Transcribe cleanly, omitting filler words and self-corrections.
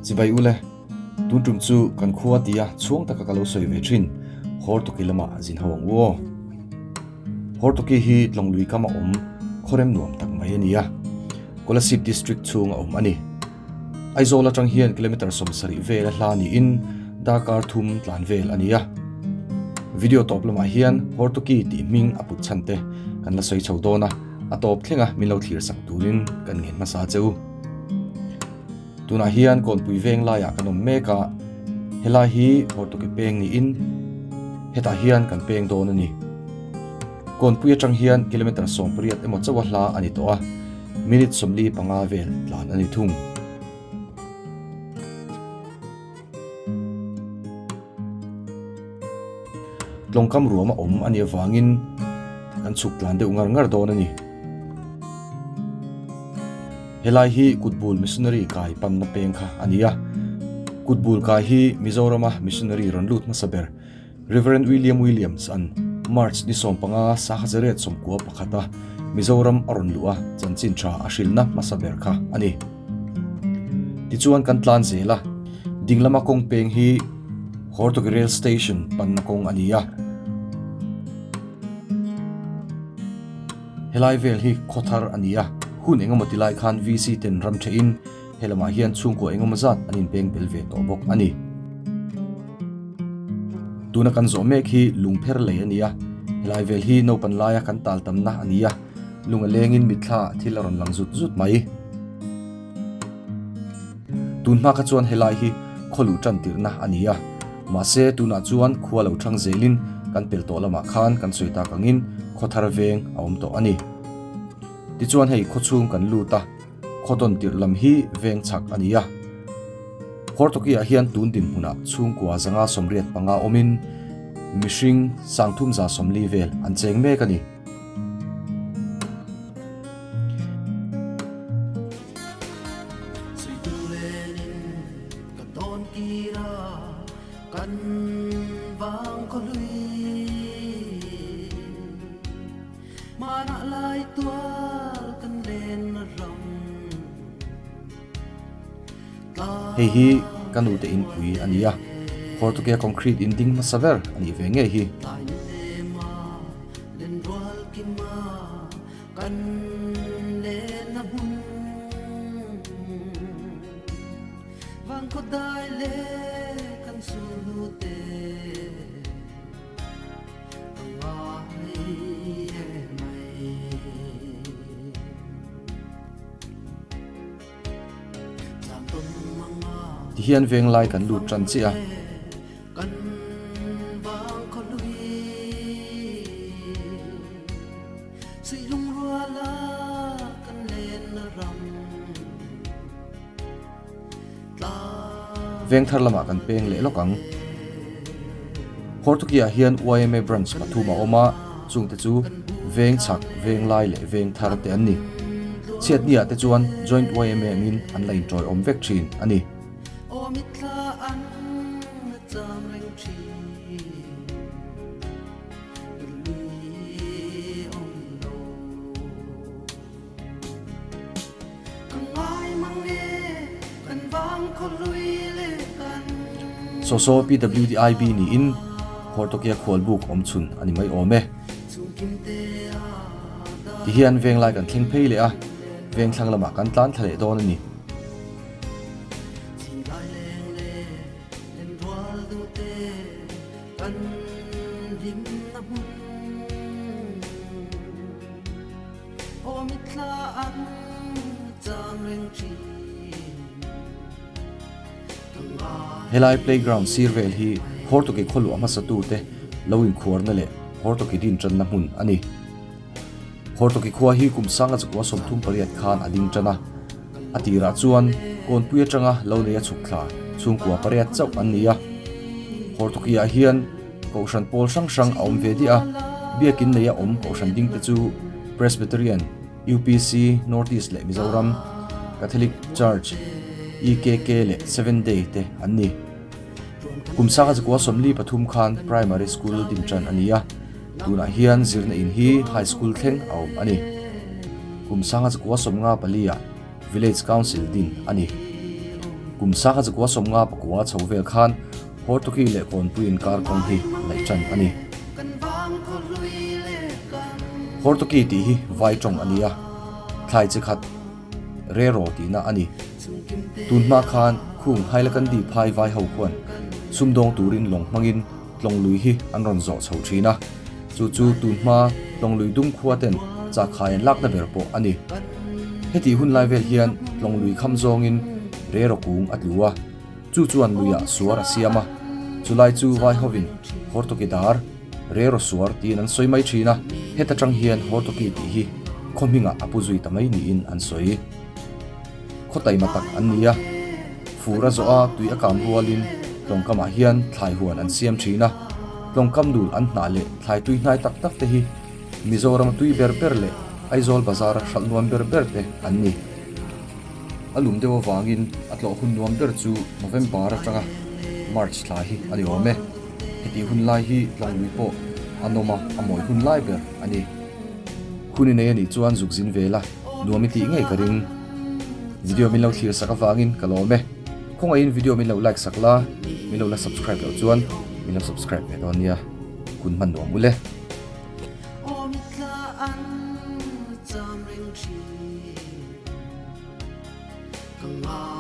Chibai ule, tun tum chu kan khua tia chhuang taka ka lo sawi ve thin Hortoki lamah zin ho ang u aw. Hortoki hi Tlawnglui kama awm khawrem nuam tak mai a ni a, Kolasib District chhunga awm a ni. Aizawl atang hian kilometre 70 vel a hla niin darkar thum tlan vel a ni a. Video tawp lamah hian Hortoki tih hming a put chhan te kan la sawi chho dawn a, a tawp thlenga min lo thlir sak turin kan ngen hmasa che u. Tunah hian Kawnpui veng laiah kan awm mek a, helai hi Hortoki peng niin hetah hian kan peng dawn a ni. Kawnpui atang hian kilometre 80 emaw chauh a hla a ni tawh a. Minute 45 vel tlan a ni thung. Tlawngkam ruam a awm a nih avangin kan chhuk tlan deuh ngar ngar dawn a ni. Helai hi Kutbul Missionary kai panna peng kha a ni a. Kutbul kai hi Mizorama missionary rawn lut hmasa ber Rev. William Williams an March ni 15 Sanghazaret 91 a Mizoram a rawn luh a chanchin tha a hrilhna hmasa ber kha a ni. Tichuan kan tlan zel a, dinglama kawng peng hi Hortoki Rail Station panna kawng a ni a. Helai vel hi khawthar a ni a, hun engemaw ti lai khan VC ten ram thehin Helamah hian chhungkua engemaw zat an inpeng bel ve tawh bawk a ni. Tuna kan zawh mek hi lungpher lei a ni a, helai vel hi naupan laia kan tal tamna a ni a, lung a lengin mitthla thil a rawn lang zut zut mai. Tun hma kha chuan helai hi khaw luh tan tirhna a ni a, mahse tunah chuan khua lo thang zelin kan pel tawh lamah khan kan sawi tak angin khaw thar veng a awm tawh a ni. Tichuan hei khawchhung kan lut a. Khawtawn tirh lam hi veng chhak a ni a. Hortoki-ah hian tun dinhmunah chhungkua 185 awmin mihring 340 vel an cheng mek a ni. Hmanah lai tual kan len ram Hei hi ka nute inpui a ni a, Hortokia concrete in ding hmasa ber a nih ve ngei hi. Kan len a hmun Vangkhaw dai le kan sulhnu te. Tihian venglai kan lut tan chiah a. Vengthar lamah kan peng leh lawk ang. Hortoki-ah hian yma branch pathum a awm a, chungte chu Veng chhak, Veng lai leh Veng thar te an ni. Chhiatni-ah te chuan Joint yma angin an la inṭawiawm vek ṭhin a ni. Sawsaw PWDIB niin Hortokia khualbuk awm chhun a ni mai awm e. Tihian venglai kan thleng phei leh a, vengthlang lamah kan tlan thla leh dawn a ni. Helai playground sir vel hi Hortoki khawluah hmasa tute lo inkhuarna leh Hortoki din tanna hmun a ni. Hortoki khua hi kum sanga chakua 38 khan a ding tan a, a tirah chuan kawnpui atanga lo nei a chhuk thla chhungkua pariat chauh an ni a. Hortoki ah hian Kohhran pawl hrang hrang a awm ve diah a, biakin neia awm kohhran ding te chu Presbyterian, UPC, North East leh Mizoram, Catholic Church, EKK leh Seventh Day te an ni. Kum sanga zakua 43 khan Primary School din tan a ni a, tunah hian zirna in hi High School thleng a awm a ni. Kum sanga zakua 54 ah Village Council din a ni. Kum sangha zakua 50 pakua chho vel khan Hortoki leh Kawnpui inkar kawng hi laih tan a ni. Hortoki tih hi vai tawng a ni a, thlai chi khat Rero tihna a ni. Tun hma khan khung Hailakandi phai vai ho khuan sumdawng turin lawng hmangin Tlawng lui hi an rawn zawh chho thin a, chu chu tun hma Tlawng lui dung khua ten chahkhai an lakna ber pawh a ni. Hetih hun lai vel hian Tlawng lui kham zawngin Rero kung a tlu a, chu chuan luiah suar a siam a, chulai chu vai hovin Hortoki dar, Rero suar tiin an sawi mai thin a, heta tang hian Hortoki tih hi khaw hmingah a pu zui ta mai niin an sawi. Khaw taima tak an ni a, fur a zawh a tui a kam rualin tlawngkamah hian thlai huan an siam thin a, tlawngkam dul an hnah leh thlai tui hnai tak tak te hi Mizorama tui ber ber leh Aizawl bazara hralh nuam ber ber te an ni. A lum deuh avangin a tlawh hun nuam ber chu November atanga March thla hi a ni awm e. Hetih hun lai hi tlawng lui pawh a nawm a, a mawi hun lai ber a ni. Hun i nei a nih chuan zuk zin ve la, nuam i tih ngei ka ring. Video min lo thlir sak avangin ka lawm e. Khawngaihin video min lo like sak la, min lo la subscribe loh chuan min lo subscribe ve dawn nia. Hun hman nuam ule. Ka ngai.